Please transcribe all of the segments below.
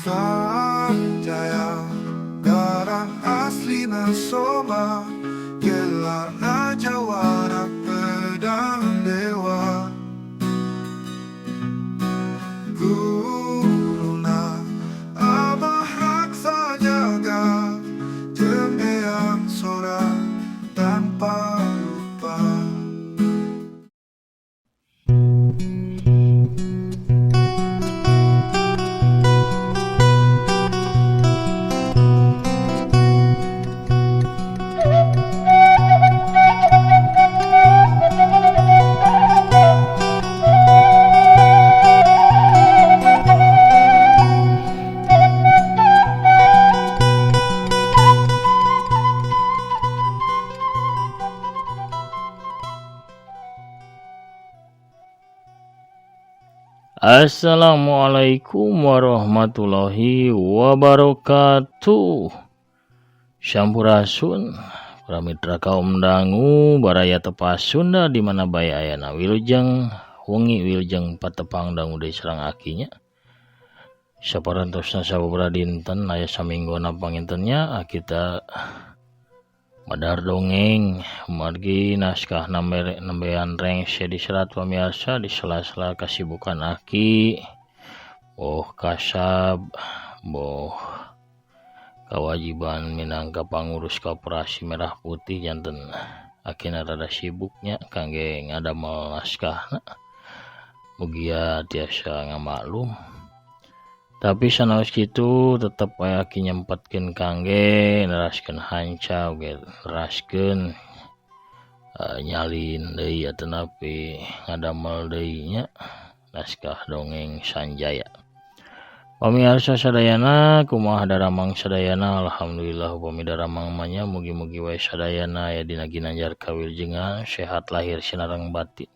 Sanjaya darah aslina Soma, gelarna jawara pedang dewa. Guruna Abah Raksa Jaga, jeung Eyang Sora tanpa lupa. Assalamualaikum warahmatullahi wabarakatuh. Sampurasun para mitra kaum dangu baraya tepas Sunda di mana bae ayana wilujeng wengi wilujeng patepang dangu deui sareng akinya. Saparantosna sababaraha dinten aya samingguna pangintennya kita madar dongeng margi naskah nembean rengse di serat pamiarsa di sela-sela kasibukan aki boh kasab boh kewajiban minangka pangurus koperasi merah putih janten akina rada sibuknya kangge ngadamel naskahna mugia tiasa ngamaklum. Tapi sanaos kitu tetep wae aki nyempetkeun kangge neraskeun hanca oge neraskeun nyalin deui atanapi ngadamel deui nya naskah dongeng Sanjaya. Pamiarsa sadayana kumaha daramang sadayana, alhamdulillah upami daramang mah nya mugi-mugi wae sadayana aya dina ginanjar kawilujengan sehat lahir sinareng batin.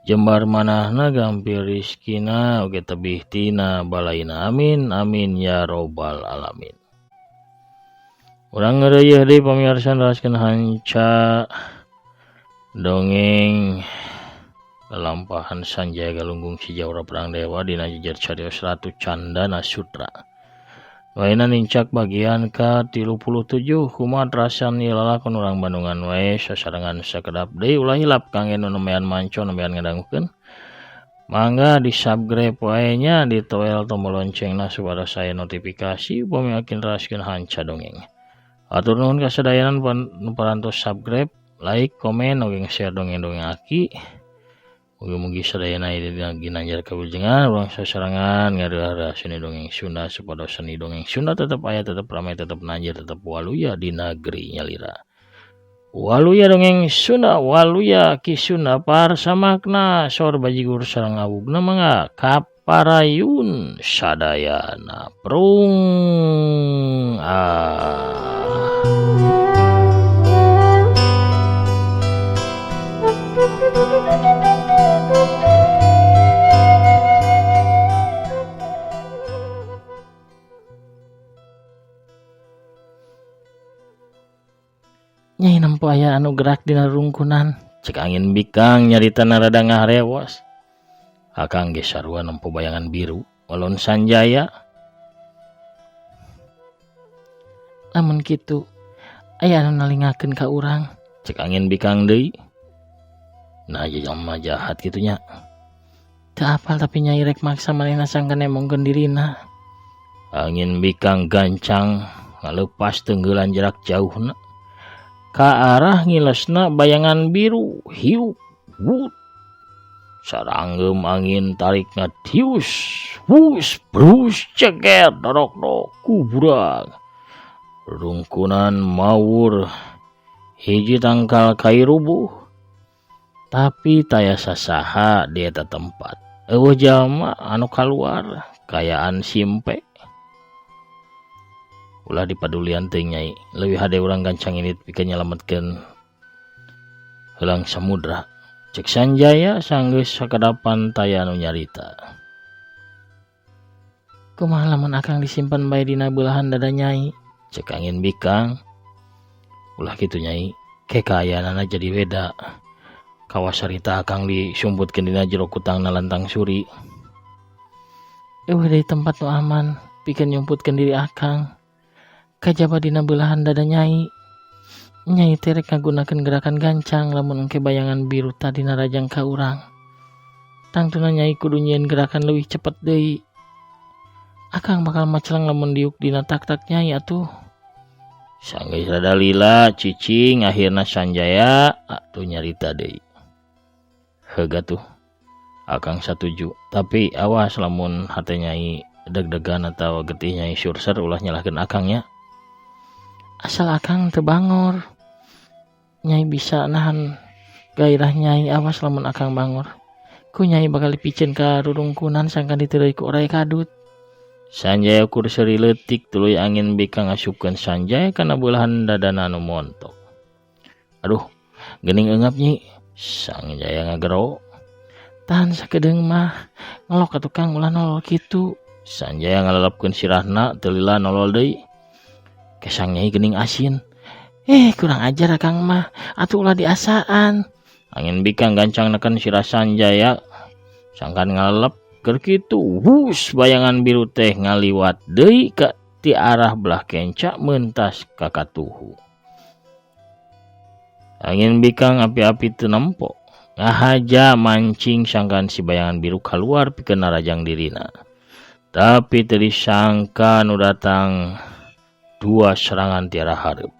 Jembar manahna gampil rizkina oge tebih tina balaina, amin amin ya robbal alamin. Urang ngeureuyeun deui pamiarsa neraskeun hanca dongeng lalampahan Sanjaya Galunggung si Jawara Perang Dewa dina jejer carios Ratu Candana Sutra. Waena nincak bagian ka-37 kumaha terasan ieu lalakon urang Bandungan wae sasarengan sakedap deui ulah hilap kangge nu nembean manco nembean ngadangukeun. Mangga di subscribe wae nya ditoel tombol loncengna supaya saya notifikasi upami akin neraskeun hanca dongeng. Atur nuhun ka sadayana nu parantos subscribe, like, komen, oge share dongeng-dongeng aki. Mugi-mugi sadayana ieu dina ginanjar kawilujengan urang sasarengan ngareureuh seni dongeng Sunda supados seni dongeng Sunda tetep aya, tetep ramai, tetep nanjir, tetep waluya di negeri nyalira. Waluya dongeng Sunda, waluya Ki Sunda parsamakna sor bajigur sareng awugna mangga kaparayun sadayana prung ah. Nyai nempo aya anu gerak dina rungkunan, cek angin bikang nyarita rada ngaharewos. Akang ge sarua nempo bayangan biru walon Sanjaya. Lamun kitu aya anu nalingakeun ka urang, cek angin bikang deui. Nah jelema jahat kitu nya. Teu apal tapi nyai rek maksa manehna sangkan emongkeun dirina. Angin bikang gancang ngalepas tenggelan jarak jauhna. Ka arah ngilesna bayangan biru hiup wut. Saranggem angin tarikna tius wus brus ceger dorokno kuburang. Rungkunan mawur hiji tangkal kai rubuh. Tapi taya sasaha di eta tempat. Eueuh jalma anu kaluar kayaan simpe. Ulah dipadulian teuing nyai, leuwih hade urang gancang indit pikeun nyalametkeun heulang samudra. Cek Sanjaya sanggeus sakadapan taya anu nyarita. Kumaha lamun akang disimpen bae dina beulah dada nyai? Cek angin bikang. Ulah kitu nyai, ke kaayaanana jadi beda. Kawas harita akang disumputkeun dina jero kutangna lantang suri. Eueuh deui tempat nu aman. pikeun nyumputkeun diri akang. Kajaba dina beulah dada nyai. Nyai teh rek ngagunakeun gerakan gancang lamun engke bayangan biru tadi narajang ka urang. Tangtuna nyai kudu nyieun gerakan leuwih cepet deui. Akang bakal maceleng lamun diuk dina tak-tak nyai atuh. Sanggeus rada lila cicing akhirna Sanjaya atuh nyarita deui. Heug atuh. Akang satuju, tapi awas lamun hate nyai deg-degan atawa getih nyai surser ulah nyalahkeun akang nya. Asal akang teu bangor. Nyai bisa nahan gairah nyai, awas lamun akang bangor. Ku nyai bakal dipiceun ka rurungkunan sangkan diteureuy ku oray kadut. Sanjaya kur seuri leutik tuluy angin bikang ngasupkeun Sanjaya kana beulah dadana anu montok. Aduh, geuning eungap nyi. Sanjaya ngagero. Tahan sakedeung mah, ngelok atuh Kang ulah nolol kitu. Sanjaya ngalelepkeun sirahna teu lila nolol deui. Kesang nyai geuning asin. Kurang ajar akang mah, atuh ulah diasaan. Angin bikang gancang neken sirah Sanjaya sangkan ngalelep keur kitu. Wus, bayangan biru teh ngaliwat deui ka ti arah belah kenca mentas ka katuhu. Angin bikang api-api teu nempo. Ngahaja mancing sangkan si bayangan biru kaluar pikeun narajang dirina. Tapi teu disangka nu datang dua serangan ti arah hareup.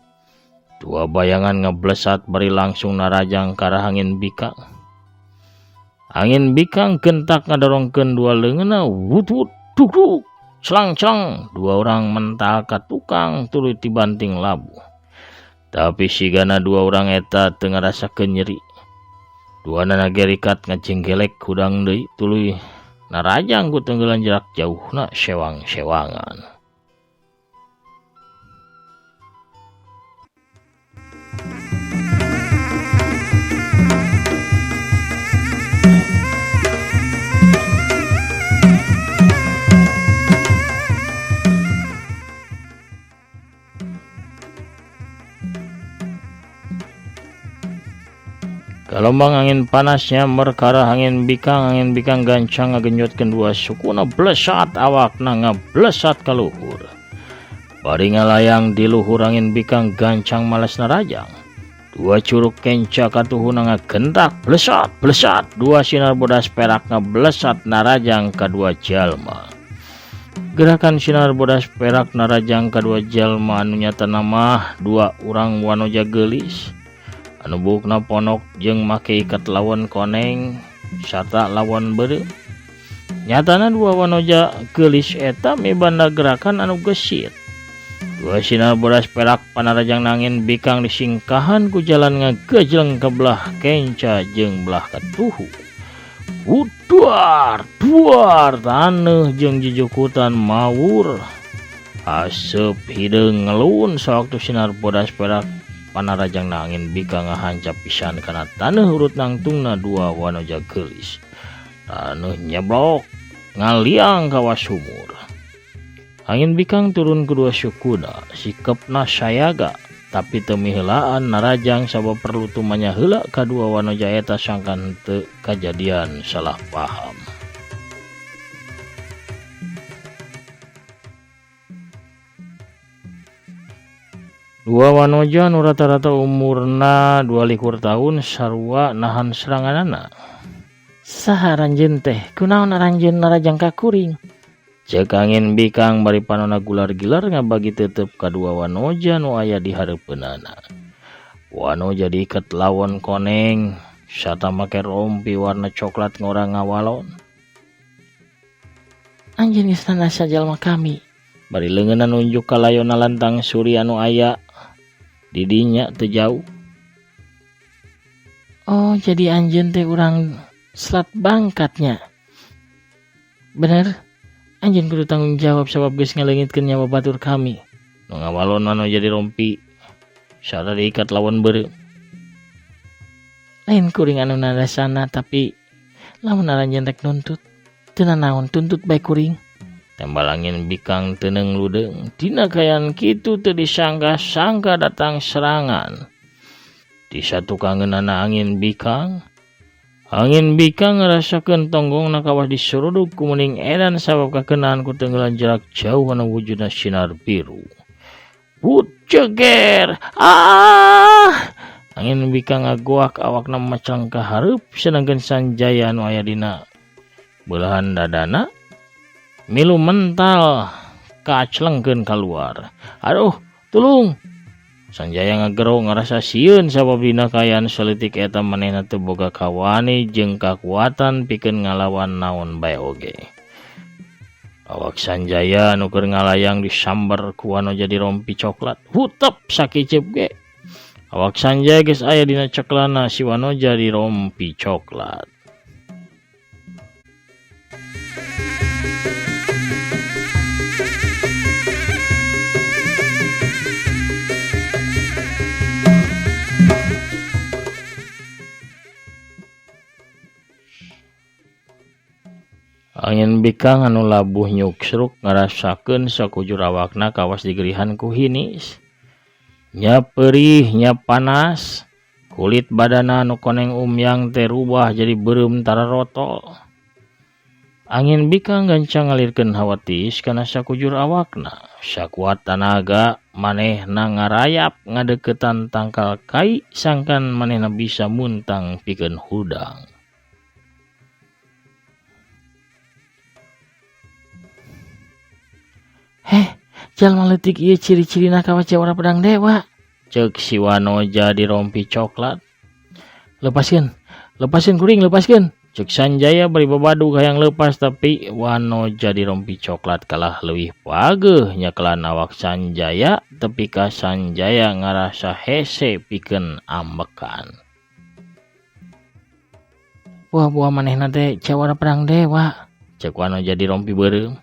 Dua bayangan ngeblesat bari langsung narajang ka arah angin bikang. Angin bikang gentak ngadorongkeun dua leungeunna wut wut duk duk celang-celang. Dua orang mental ka tukang tuluy dibanting labuh. Tapi sigana dua orang eta teu ngarasakeun nyeri. Dua nana gerikat ngajenggelek hudang deui tuluy narajang ku tenggelan jarak jauhna sewang-sewangan. Galombang angin panasnya merkara angin bikang gancang ngagenjotkeun dua sukuna blesat awakna ngablesat ka luhur. Bari ngalayang di luhur angin bikang gancang males narajang. Dua curug kenca katuhuna ngagentak blesat blesat, dua sinar bodas perak ngablesat narajang ka dua jalma. Gerakan sinar bodas perak narajang ka dua jalma anu nyatana mah dua urang wanoja geulis. Anu buukna ponok jeung make ikat lawan koneng sarta lawan beureum. Nyatana dua wanoja geulis eta mibanda gerakan anu gesit. Dua sinar bodas perak panarajang nangin bikang disingkahan ku jalan ngagejleng ke belah kenca jeung belah katuhu. Uduar, duar taneuh jeung jujukutan mawur. Aseup hideung ngelun sawaktu sinar bodas perak panarajang angin bikang ngahancap pisan kana taneuh urut nangtungna dua wanoja geulis. Taneuh nyeblok ngaliang ka sumur. Angin bikang turun kedua sukuna, sikepna sayaga, tapi teu miheulaan narajang sabab perlu tumanya heula kadua wanoja eta sangkan teu kajadian salah paham. Dua wanoja nu rata-rata umurna 22 tahun sarua nahan seranganana. Saha aranjeun teh? Kunaon aranjeun narajang ka kuring? Ceuk angin bikang bari panona gular-gilar ngabagi tetep kadua wanoja nu aya di hareupeunana. Wanoja diiket lawon koneng sarta make rompi warna coklat ngora ngawalon. Anjeun geus nandasa jalma kami. Bari leungeunna nunjuk ka layona lantang suri anu aya didinya teu jauh. Oh, jadi anjeun teh urang Selat Bangkatnya. Bener, anjeun kudu tanggung jawab sabab geus ngaleungitkeun nyawa batur kami. Nu ngawalon anu jadi rompi sarta diikat lawan beureum. Lain kuring anu nandasana, tapi lamun aranjeun rek nuntut, teu nanaon tuntut bae kuring. Tembal angin bikang teu ludeung. Dina kaayaan kitu teu disangka-sangka datang serangan. Di satukangeunana angin bikang, Angin bikang ngarasakeun tonggongna kawas disuruduk ku meuning edan sabab kakenaan ku tenggelan jarak jauh anu wujudna sinar biru. Buceger! Ah! Angin bikang ngagoak awakna macang ka hareup sedangkeun Sanjaya anu aya dina beulah dadana milu mental kaclengkeun kaluar. Aduh, tulung! Sanjaya ngagero ngarasa sieun sabab dina kaayaan saleutik eta manehna teu boga kawani jeung kakuatan pikeun ngalawan naon bae oge. Awak Sanjaya anu keur ngalayang disamber ku anu jadi rompi coklat. Hutep sakiceup ge. Awak Sanjaya geus aya dina ceklana si Wanoja di rompi coklat. Angin bikang anu labuh nyuksruk ngarasakeun sakujur awakna kawas digerihan ku hinis. Nya perih, nya panas, kulit badana anu koneng umyang teh rubah jadi beureum tararotol. Angin bikang gancang ngalirkeun hawa tiis kana sakujur awakna. Sakuat tanaga manehna ngarayap ngadeukeutan tangkal kai sangkan manehna bisa muntang pikeun hudang. Heh, jalma leutik ieu ciri-cirina kawas jawara pedang dewa. Ceuk si Wanoja di rompi coklat. Lepaskeun, lepaskeun kuring, lepaskeun. Ceuk Sanjaya bari babadug hayang leupas tapi Wanoja di rompi coklat kalah leuwih pageuh nyekelan awak Sanjaya tepi ka Sanjaya ngarasa hese pikeun ambekan. Buah-buah manehna teh jawara pedang dewa. Ceuk Wanoja di rompi beureum.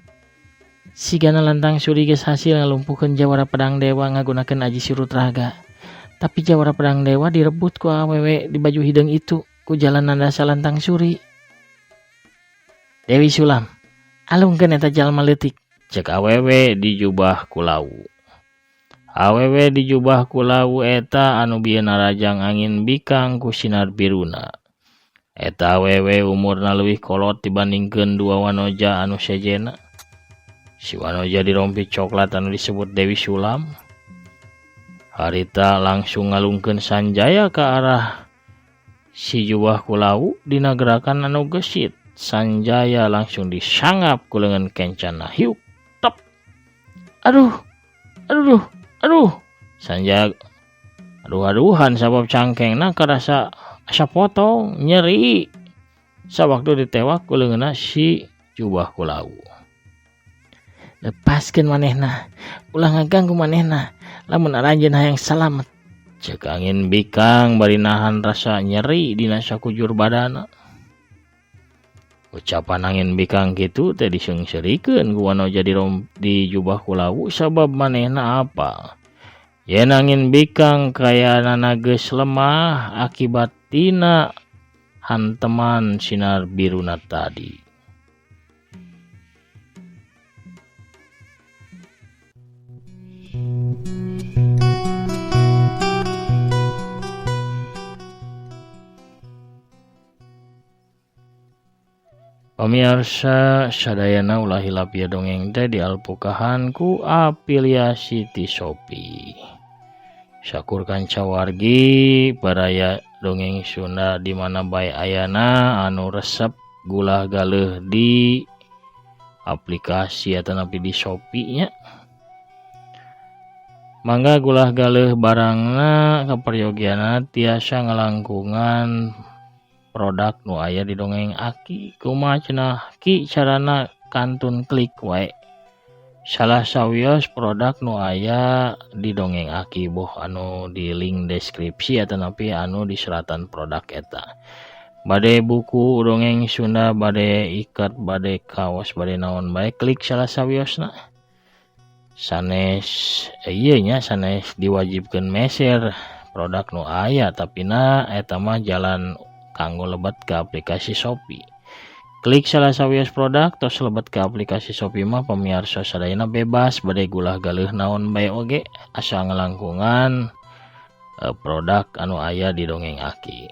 Sigana lantang suri geus hasil ngalumpuhkeun jawara pedang dewa ngagunakeun aji surut raga. Tapi jawara pedang dewa direbut ku awewe di baju hideung itu ku jalan nandasa lantang suri. Dewi Sulam, alungkeun eta jalma leutik. Ceuk awewe di jubah kulawu. Awewe di jubah kulawu eta anu bieu narajang angin bikang ku sinar biruna. Eta awewe umurna leuwih kolot dibandingkeun dua wanoja anu sejena. Si Wanoja di rompi coklat anu disebut Dewi Sulam. Harita langsung ngalungkeun Sanjaya ke arah si jubah kulawu dina gerakan anu gesit. Sanjaya langsung disangap ku leungeun kencana hiuk top. Aduh, aduh, aduh. Sanjaya aduh-aduhan sabab cangkengna karasa asa potong nyeri. Sawaktu ditewak ku leungeunna si jubah kulawu. Lepaskeun manehna, ulah ngaganggu manehna, lamun aranjeun hayang salamet. Ceuk angin bikang bari nahan rasa nyeri dina sakujur badana. Ucapan angin bikang kitu teh diseungseurikeun ku Wanoja di jubah kulawu sabab manehna apa. Yen angin bikang kayanana geus lemah akibat tina hanteman sinar biruna tadi. Pamiarsa sadayana ulah hilap ieu dongeng teh dialpukahan ku afiliasi ti Shopee. Sakur kanca wargi baraya dongeng Sunda di mana bae ayana anu resep gulah galeuh di aplikasi atanapi di Shopee nya. Mangga gulah galeuh barangna kaperyogianna tiasa ngalangkungan produk nu aya di dongeng Aki. Kumaha cenah Ki carana kantun klik wae salah sawios produk nu aya di dongeng Aki boh anu di link deskripsi atanapi anu di seratan produk eta. Bade buku dongeng Sunda, bade ikat, bade kaos, bade naon bae klik salah sawiosna. Sanes ieu nya sanes diwajibkeun meser produk nu aya tapi na eta mah jalan kanggo lebet ke aplikasi Shopee. Klik salah sawios produk tos lebet ke aplikasi Shopee mah pamiarsa sadayana bebas bade gulah galeuh naon bae oge asa ngalangkungan produk anu aya di dongeng Aki.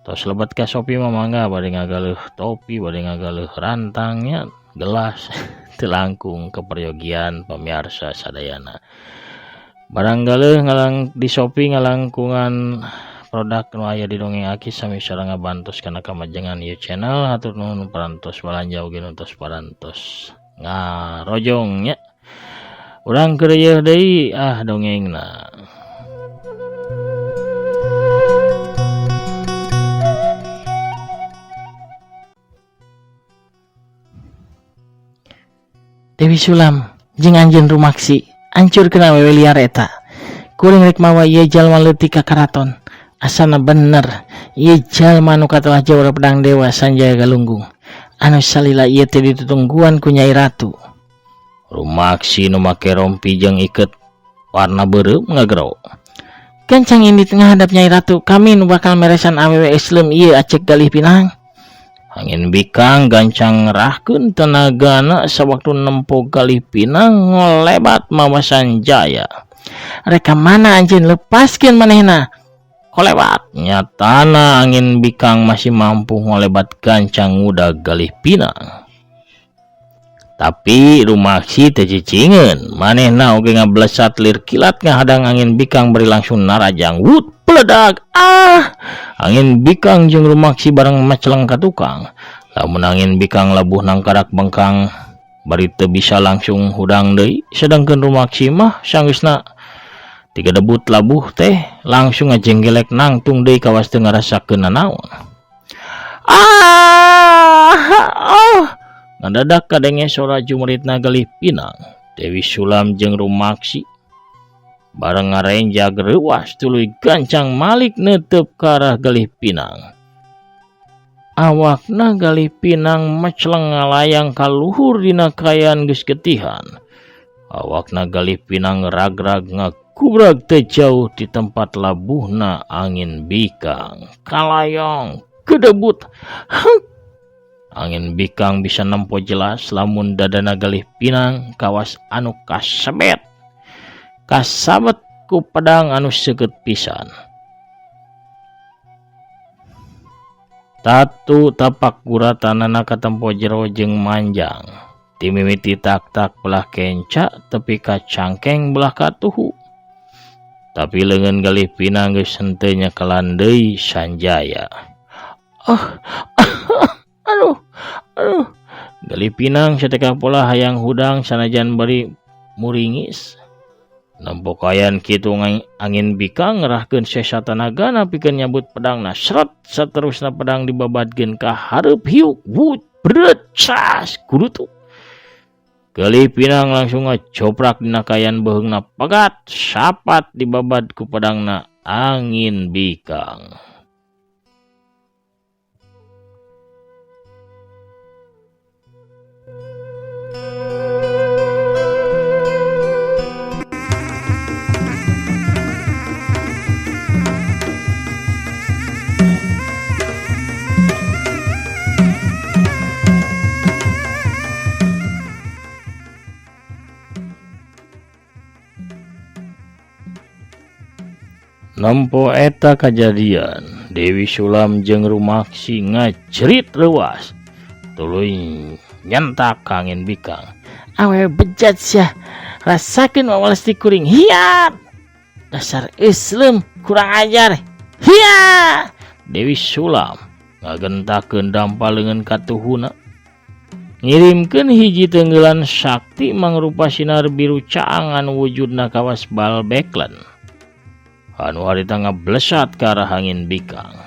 Tos lebet ka Shopee mah mangga bade ngagaleuh topi, bade ngagaleuh rantangnya, gelas teu langkung keperyogian pamiarsa sadayana. Barang galeuh ngalang di Shopee ngalangkungan produk nu aya di Dongeng Aki sami sareng ngabantos kana kamajengan ieu channel. Hatur nuhun parantos balanja oge nu tos parantos ngarojong nya. Urang keur ieu deui ah dongengna. Dewi Sulam jeung anjeun Rumaksi ancurkeun awewe liar eta. Kuring rek mawa ieu jalma leutik ka karaton. Asana bener ieu jalma nu katelah jawara pedang dewa Sanjaya Galunggung. Anu salila ieu teh ditutungguan ku Nyai Ratu. Rumaksi nu make rompi jeung iket warna beureum ngagero. Gancang indit ngahadap Nyai Ratu, kami nu bakal meresan awewe Islam ieu acek Galih Pinang. Angin bikang gancang ngerahkeun tenagana sawaktu nempo Galih Pinang ngolebat mawa Sanjaya. Rek ka mana anjeun lepaskeun manehna? Kolebat nyatana angin bikang masih mampu ngolebat gancang ngudag Galih Pinang. Tapi Rumaksi teh cicingeun, manehna oge ngablesat lir kilat ngahadang angin bikang bari langsung narajang wut peledak. Ah, angin bikang jeung Rumaksi bareng maceleng ka tukang. Lamun angin bikang labuh nangkarak bengkang bari teu bisa langsung hudang deui, sedangkeun Rumaksi mah sanggeusna tiga debut labuh teh langsung ngajenggelek nangtung deui kawas teu ngarasakeun nanaon. Ah, oh. Ngadadak kadenge sora jumritna Galih Pinang, Dewi Sulam jeung Rumaksi bareng ngarenjag reuas tuluy gancang malik neuteup ka arah Galih Pinang. Awakna Galih Pinang meceleng ngalayang ka luhur dina kaayaan geus getihan. Awakna Galih Pinang ragrag ngagubrag teu jauh di tempat labuhna angin bikang. Kalayang gedebut. Heng. Angin bikang bisa nempo jelas lamun dadana Galih Pinang kawas anu kasebet. Kasabet ku pedang anu seukeut pisan. Tatu tapak guratanana katempo jero jeung manjang. Timimiti tak-tak belah kenca tepi ka cangkeng belah katuhu. Tapi leungeun Galih Pinang geus henteu nyekelan deui Sanjaya. Oh, aduh, aduh. Galih Pinang sateka pola hayang hudang sanajan bari muringis. Nempo kayan kitu angin bikang ngerahkeun sesa tanagana pikeun nyabut pedangna seret saterusna pedang dibabadkeun ka hareup hiuk wut bret cas kurutu. Galih Pinang langsung ngacoprak dina kayan beuheungna pegat sapat dibabad ku pedangna angin bikang. Nempo eta kajadian, Dewi Sulam jeung Rumaksi ngajerit reuas. Tuluy nyentak ka angin bikang. Awewe bejat sia, rasakeun wawalas ti kuring. Hiat! Dasar Islam kurang ajar. Hiat! Dewi Sulam ngagentakeun dampa leungeun katuhuna. Ngirimkeun hiji tenggelan sakti mangrupa sinar biru caang anu wujudna kawas bal beklen. Anu harita ngablesat ka arah angin bikang.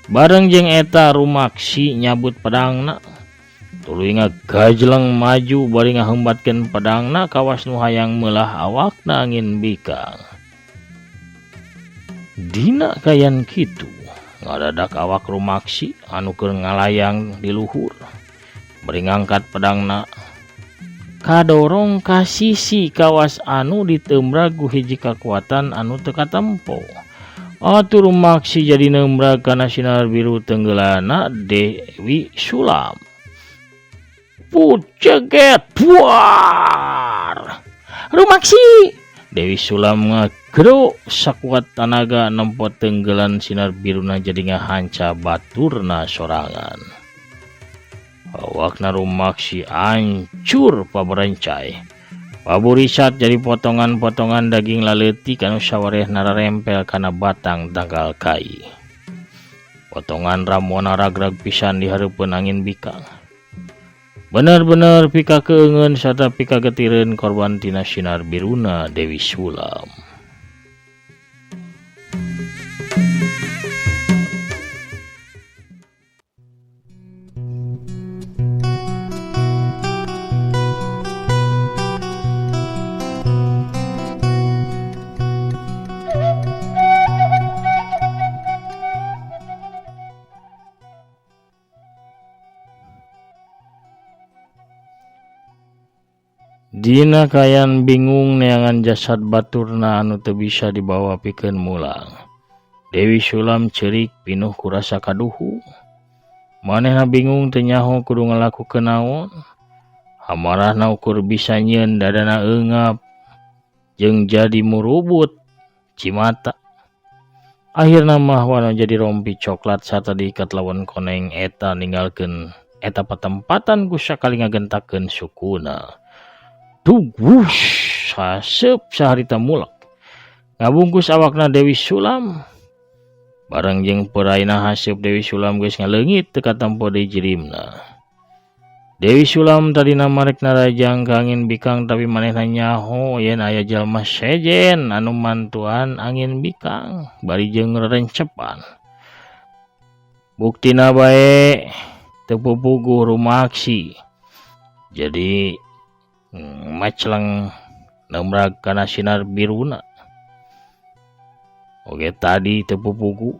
Bareng jeung eta Rumaksi nyabut pedangna. Tuluy ngagajleng maju bari ngahembatkeun pedangna kawas nu hayang meulah awakna angin bikang. Dina kayan kitu ngadadak awak Rumaksi anu keur ngalayang di luhur. Bari ngangkat pedangna kadorong ka sisi kawas anu diteumbrag ku hiji kakuatan anu teu katempo. Atuh Rumaksi jadi neumbrag kana sinar biru tenggeulana Dewi Sulam. Puceget buar. Rumaksi Dewi Sulam ngagero sakuat tanaga nempo tenggelan sinar biruna jadi ngahanca baturna sorangan. Awakna rumaksi ancur paberencai. Paburisat jadi potongan-potongan daging laleutik anu sawareh nararempel kana batang tangkal kai. Potongan ramona ragrag pisan di hareupeun angin bikang. Bener-bener pika keungeun sarta pika getireun korban tina sinar biruna Dewi Sulam. Dina kayan bingung neangan jasad baturna anu teu bisa dibawa pikeun mulang. Dewi Sulam ceurik pinuh ku rasa kaduhu. Manehna bingung teu nyaho kudu ngalakukeun naon. Hamarahna ukur bisa nyieun dadana eungap jeung jadi murubut cimata. Akhirna mah wana jadi rompi coklat sarta diikat lawan koneng eta ninggalkeun eta patempatan ku sakali ngagentakeun sukuna. Wush, haseup saharita mulak. Ngabungkus awakna Dewi Sulam. Bareng jeung peraina haseup Dewi Sulam geus ngaleungit teu katempo deui jirimna. Dewi Sulam tadina marek narajang ka angin bikang tapi manehna nyaho yen aya jalma sejen anu mantuan angin bikang bari jeung rerencepan. Buktina bae teu pupuguh rumaksi. Jadi macleng nemrag kana sinar biruna. Oge tadi teu pupugu.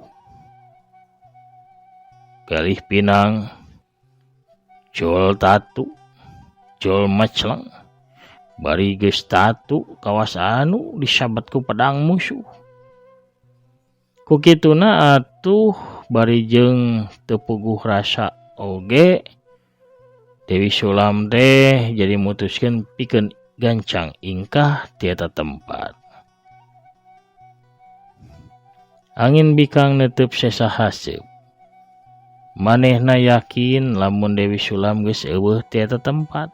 Galih pinang, jol tatu, jol macleng, bari geus tatu kawas anu disabat ku pedang musuh. Ku kituna atuh bari jeung teu puguh rasa oge Dewi Sulam teh jadi mutuskeun pikeun gancang ingkah ti eta tempat. Angin bikang netep sesa haseup. Manehna yakin lamun Dewi Sulam geus eueuh ti eta tempat.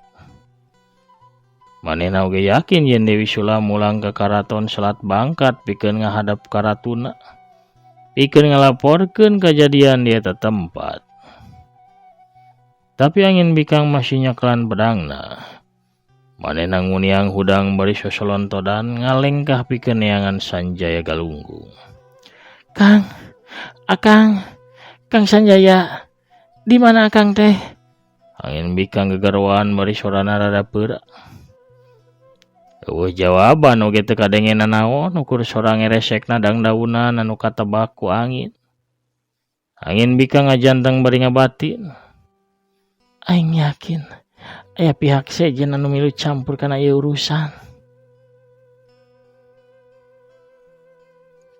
Manehna oge yakin yen Dewi Sulam mulang ka Karaton Selat Bangkat pikeun ngahadap ka ratuna, pikeun ngalaporkeun kajadian di eta tempat. Tapi angin bikang masih nyaklan pedangna. Manehna nguniang hudang bari sosolontodan ngalengkah pikeun neangan Sanjaya Galunggung. Kang, Akang, Kang Sanjaya, di mana Akang teh? Angin bikang gegeroan bari sorana rada peurak. Eueuh jawaban oge teu kadenge nanaon ukur sora ngeresekna dangdaunan anu katebak ku angin. Angin bikang ngajanteng bari ngabatin. Aing yakin aya pihak sejen anu milu campur kana ieu urusan.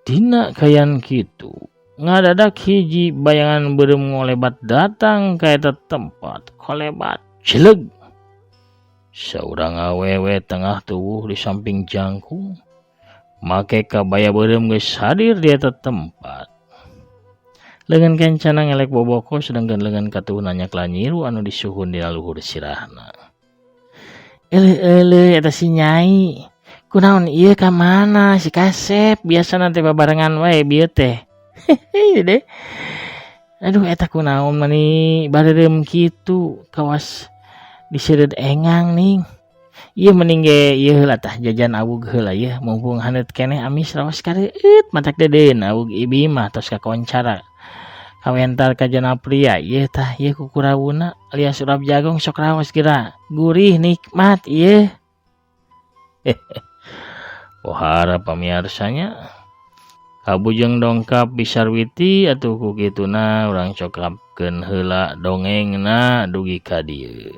Dina kayan kitu, ngadadak hiji bayangan beureum ngolebat datang ka eta tempat. Kolebat jeleg. Saurang awewe tengah tuwuh di samping jangkung. Make kabaya beureum geus hadir di eta tempat. Leungeun kencana ngelek boboko sedangkan leungeun katuhna nyakla nyiru anu disuhun dina luhur sirahna. Eleuh-eleuh eta si Nyai. Kunaon ieu ka mana si Kasep biasana teh babarengan wae bieu teh. Hehe deh. Aduh eta kunaon mani bareureum kitu kawas diseureud engang ning. Ieu mending ge ieu heula tah jajan awug heula yeuh mumpung haneut keneh amis raos kareueut matak dedeun awug ibi mah tos kakoncara. Kawentar ka jana pria ieu tah ieu kukurawuna alias urap jagong sok raos geura gurih nikmat ieu. Pohara pamiarsanya kabujeng dongkap bisarwiti atuh ku kituna urang cokapkeun heula dongengna dugi ka dieu.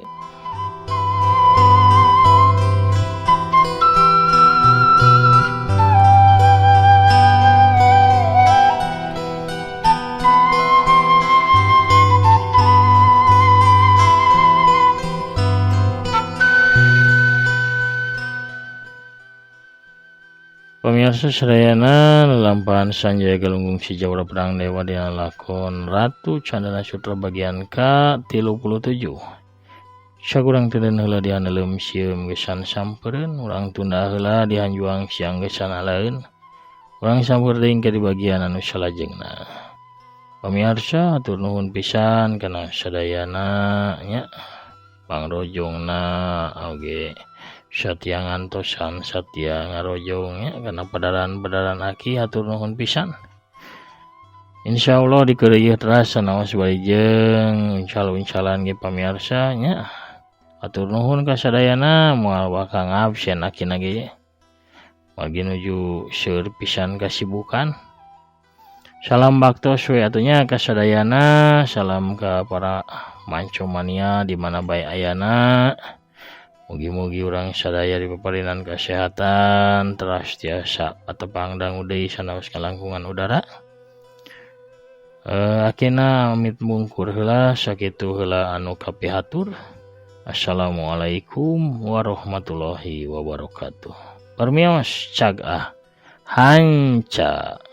Pamirsa sadayana, lalampahan Sanjaya Galunggung si Jawara Pedang Dewa dina lakon Ratu Candana Sutra bagian ka-37. Sakurang teu heula dihaneleum sieum gesan sampereun, urang tunda heula dihanjuang siang gesan alaeun. Urang sampeur deui ke di bagian anu salajengna. Pamirsa, hatur nuhun pisan kana sadayana nya pangrojongna oge satia ngantosan, satia ngarojong nya kana padaran-padaran aki, hatur nuhun pisan. Insya Allah dikeureuyeut teras sanaos bari jeung uncal-uncalan ge pamirsa nya. Hatur nuhun ka sadayana, moal bakal ngabsen akina ge. Margi nuju seueur pisan kasibukan. Salam baktos we atuh nya ka sadayana, salam ka para mancomania di mana bae ayana. Mugi-mugi urang sadaya dipaparinan kesehatan teras tiasa patepang dangu deui sanaos kalangkungan udara. Akina amit mungkur heula, sakitu heula anu kapihatur. Assalamualaikum warahmatullahi wabarakatuh. Permios, cag ah. Hanca.